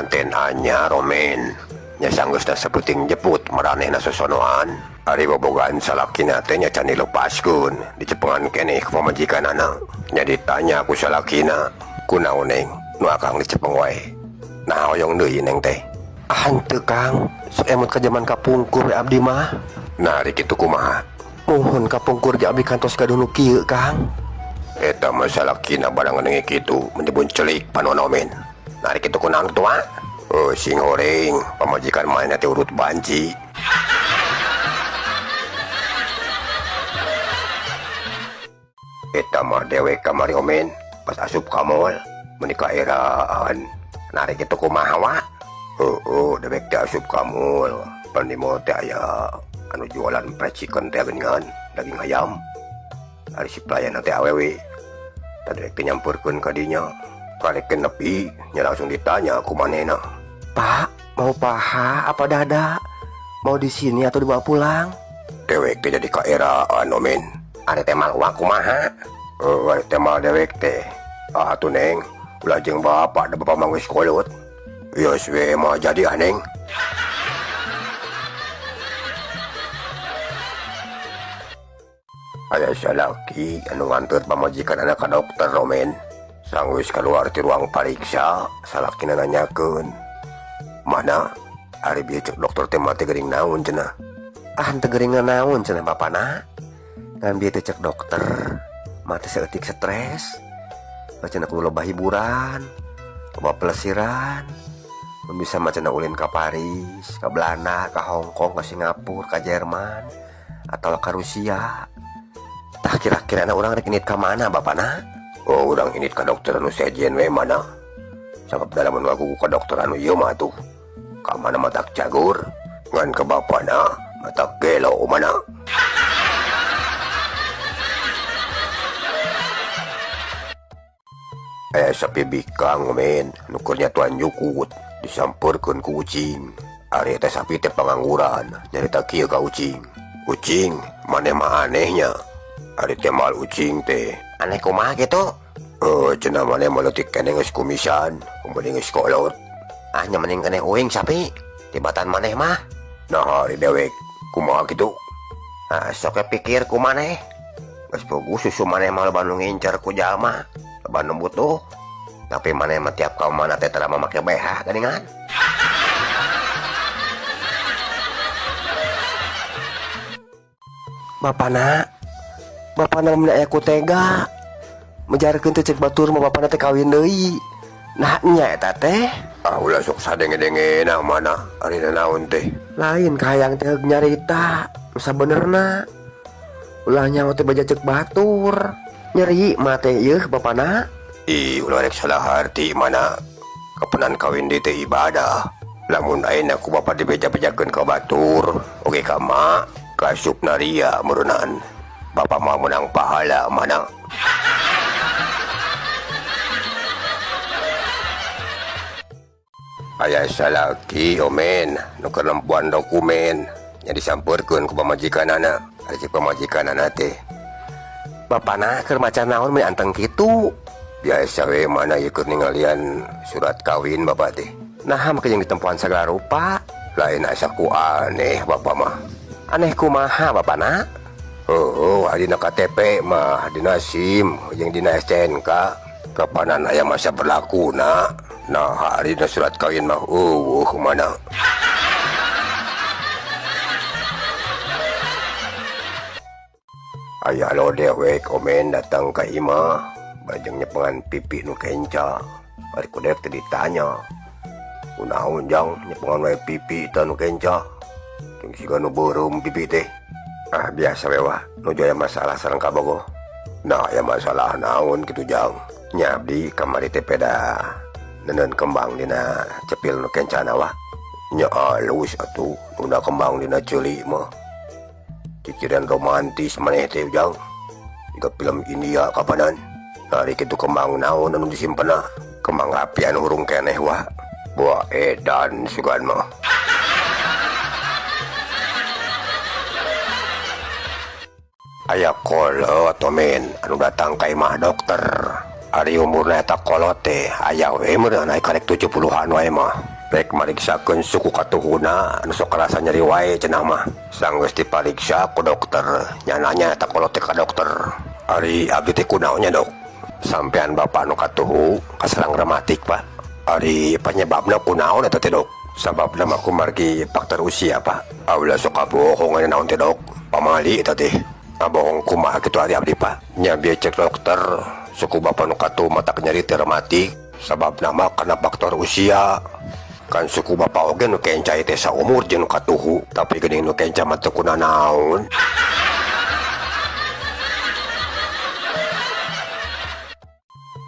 Panganten anyar Omen nya sanggeusna saputing jeput maranehna sosonoan. Ari bobogaan salakina teh nya can dilepaskeun dicepengan keneh ku pamajikanana. Nya ditanya ku salakina, kunaon Neng nu akang dicepeng wae? Nah hoyong deui Neng teh. Ah henteu Kang, sok emut ka jaman kapungkur we abdi mah. Nah ari kitu kumaha? Muhun kapungkur ge abdi kantos gaduh nu kieu Kang. Eta mah salakina barang ngeungeung kitu menyebut celik panona Omen. Nah ari kitu kunaon tua? Oh sing horeng pamajikan manehna teh urut banci. Eta mah dewek kamari Omen pas asup ka mall meuni kaeraan. Nah ari kitu kumaha wa? Heueuh dewek teh asup ka mall pan di mall teh aya anu jualan fried chicken teh geuningan daging ayam. Ari si pelayan teh awewe. Tah dewek teh nyamperkeun ka dinya. Karek nepi nya langsung ditanya ku manehna. Pak, mau paha apa dada? Mau di sini atau dibawa pulang? Dewek teh jadi kaeraan Omen. Ari teh mal uang kumaha? Ari teh mal dewek teh. Ah atuh Neng, ulah jeung bapak da bapak mah geus kolot. Geus we mah jadi ah Neng. Aya salaki anu nganteur pamajikan anak ka dokter Omen. Sanggeus kaluar ti ruang pariksa, salakina nanyakeun, mana ari bieu cek dokter teh mah teh geuring naon cenah? Ah henteu geuring naon cenah bapana. Ngan bieu teh cek dokter mah teh saeutik stres. Mah cenah kudu loba hiburan, loba pelesiran. Mun bisa mah cenah ulin ka Paris, ka Belanda, ka Hong Kong, ka Singapura, ka Jerman, atau ka Rusia. Tah kira-kirana urang rek indit ka mana bapana? Oh urang indit ka dokter anu sejen we mana. Sabab da lamun ngagugu ka dokter anu ieu mah atuh. Ka mana matak cagur, ngan ka bapana matak gelo mana. Aya sapi bikang men, nu keur nyatuan jukut disampeurkeun ku ucing. Ari eta sapi teh pangangguran, nyarita kieu ka ucing. Ucing, maneh mah anehnya. Ari teh mal ucing teh. Aneh kumaha kitu? Cenah maneh mah leutik keneh geus kumisan, kemudian geus kolot. Ah nya mending keneh uing sapi, tibatan maneh mah. Nah ari dewek kumaha kitu? Ah sok we pikir ku maneh. Geus puguh susu maneh mah loba nu ngincer ku jalma, loba nu butuh. Tapi maneh mah tiap ka mana teh tara make BH geuningan. Bapana, bapana mun aya ku tega mejarkeun teh cek batur mah bapana teh kawin deui. Nah nya eta teh. Ah ulah sok sadenge-dengena mana ari naon teh. Lain kahayang teh heug nyarita nu sabenerna. Ulah nyaho teh baja cek batur. Nyeri mah teh yeuh bapana. Ih ulah rek salah harti mana. Kapenan kawin deui teh ibadah. Lamun ayeuna ku bapa dibeja-bejakeun ka batur, oge ka mak kasup naria meureunaan. Bapak mah menang pahala mana. Aya salaki Omen nu keur nempuan dokumen nya disampeurkeun ku pamajikanana. Ari cek pamajikanana teh, bapana keur maca naon meni anteng kitu? Biasa we mana ieu keur ningalian surat kawin bapak teh. Nah make jeung ditempuan sagala rupa. Lain asa ku aneh bapak mah. Aneh kumaha bapana? Oh, dina KTP mah, dina SIM, jeung dina STNK. Kapanan aya masa berlakuna. Nah, hari dina surat kawin mah eueuh mana. Aya lo dewek Omen datang ka imah, bajeng nyepengan pipi nu kenca. Ari ku dewek teh ditanya, kunaon jang nyepengan wae pipi teh nu kenca? Jeung siga nu beureum pipi teh. Ah biasa we wah, nuju aya masalah sareng kabogoh. Nah aya masalah naon kitu jang? Nya abdi kamari teh peda neundeun kembang dina cepil nu kencana wah. Nya alus atuh nunda kembang dina ceuli mah. Pikiran romantis maneh teh jang. Jiga film India kapanan. Ari kitu kembang naon anu disimpenna? Kembang api anu hurung keneh wah. Buah edan sugan mah. Aya kolot Omen anu datang ka imah dokter. Ari umurna eta kolot teh aya we meureun aya karek 70-an wae mah. Rek mariksakeun suku katuhuna anu sok karasa nyeri wae cenah mah. Sanggeus dipariksa ku dokter, nya nanya eta kolot teh ka dokter. Ari abdi teh kunaon nya dok? Sampean bapak nu katuhu kaserang rematik pak. Ari panyebabna kunaon eta teh dok? Sababna mah kumargi faktor usia pak. Aulah sok kabohongan naon teh dok? Pamali eta teh. Ngabohong kumaha kitu ari abdi pak? Nya bieu cek dokter suku bapak nu katuhu matak nyeri teh rematik. Sababna mah kana faktor usia. Kan suku bapak oge nu kenca teh saumur jeung nu katuhu, tapi geuning nu kenca mah teu kunanaon.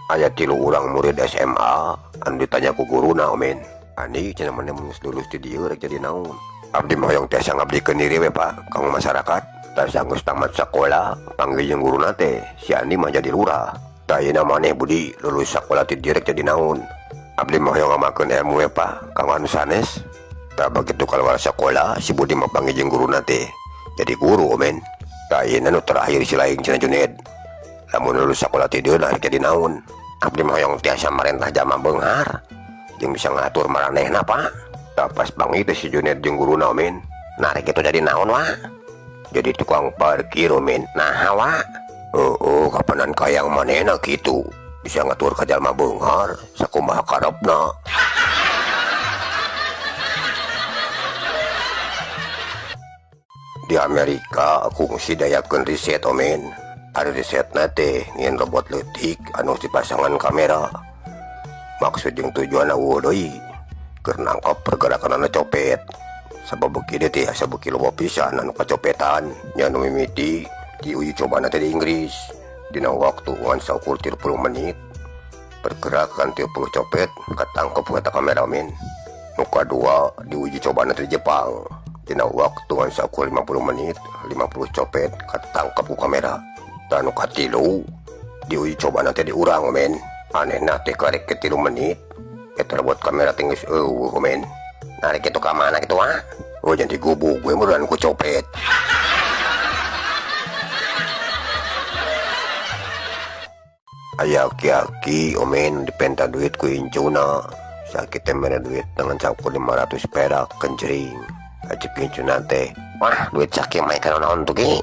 Aya 3 urang murid SMA anu ditanya ku guruna omen. Andi cenah maneh mun geus lulus ti dieu rek jadi naon? Abdi mah hoyong tiasa ngabdikeun diri we pak kanggo masyarakat. Tah geus tamat sakola panggil jeung guruna teh si Andi mah jadi lurah. Tah ayeuna maneh Budi lulus sakola ti dieu rek jadi naon? Abdi mah hoyong ngamakeun ilmu we pak kanggo anu sanes. Tah begitu kaluar sakola si Budi mah panggil jeung guruna teh jadi guru omen. Tah ayeuna nu terakhir si laing cenah Juned. Lamun lulus sakola ti dieu rek jadi naon? Abdi mah hoyong tiasa marentah jama beunghar jeung bisa ngatur maranehna pak. Tah pas panggil teh si Juned jeung guruna omen. Nah rek kitu jadi naon wa? Jadi tukang parkir omen. Naha wa? Oh, kapanan kayang manehna kitu. Bisa ngatur ka jalma beunghar sakumaha karepna. Di Amerika kungsi dayakeun riset omen. Ari risetna teh ngieun robot leutik anu dipasangan kamera. Maksud jeung tujuanna eueuh deui keur nangkep pergerakan anu copet. Sabab beuki dieu teh asa beuki loba pisan anu kacopetan. Nya anu mimiti diuji cobana teh di Inggris. Dina waktu ngan saukur 30 menit pergerakan 30 copet katangkep ku eta kameramen. Nu kadua diuji cobana teh di Jepang. Dina waktu ngan saukur 50 menit 50 copet katangkep ku kamera. Tah nu katilu diuji cobana teh di urang men. Anehna teh karek ke 3 menit eta robot kamera teh geus eueuh men. Narik kitu ka mana kitu ah? Oh jadi gubuk we meureun ku copet. Aya aki-aki omen dipenta duit ku incuna. Sakit teh mere duit dengan saukur 500 perak kencring. Acik incuna teh, wah duit sakit mah kana naon tuh ki?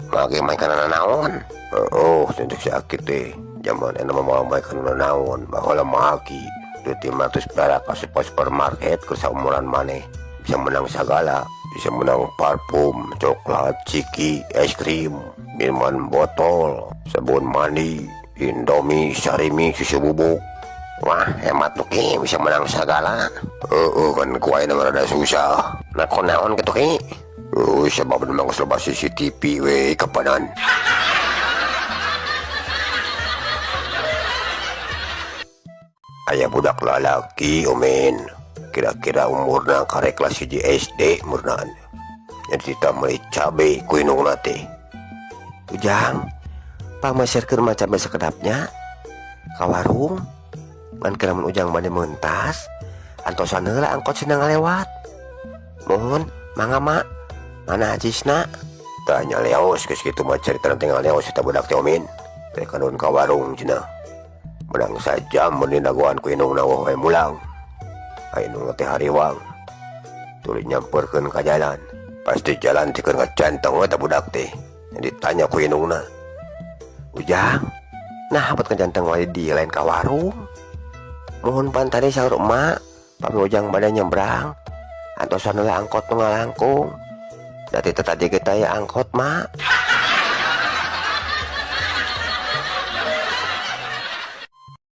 Mage mah kana naon? Oh, cek si aki teh. Zaman enak mah mah kana naon? Baheula mah aki duit 500 perak asup ka supermarket keur saumuran maneh. Bisa menang sagala, bisa menang parfum, coklat, ciki, es krim, minuman botol, sabun mandi, Indomie, sarimi, susu bubuk. Wah, hemat tuh ki, bisa menang sagala. Kan ku ayeuna mah rada susah. Nah, kunaon kitu ki? Sebab memang geus loba CCTV we kapanan. Aya budak lalaki omen. Kira-kira umurna karek kelas 1 SD murnaan. Jadi kita meuli cabe ku indungna teh. Ujang, pangmeserkeun mah cabe sakedapnya ka warung. Ngan keur lamun Ujang bade mentas, antosan heula angkot cenah ngalewat. Mohon, mangga mak. Mana acisna? Tanya leos geus kitu mah carita teh ngaleos eta budak teh omin. Rek kanun ka warung cenah. Menang sajam mun dinagoan ku indungna we mulang. Indungna teh hariwang. Tuluy nyamperkeun ka jalan. Pasti jalan teh keur ngacantong eta budak teh. Jadi tanya ku indungna. Ujang, nah buat ngacantong wae di lain ka warung. Mohon pan tadi saur emak, pami Ujang bade nyebrang. Antosan heula angkot nu ngalangkung. Da teh tadi ge taya angkot mak.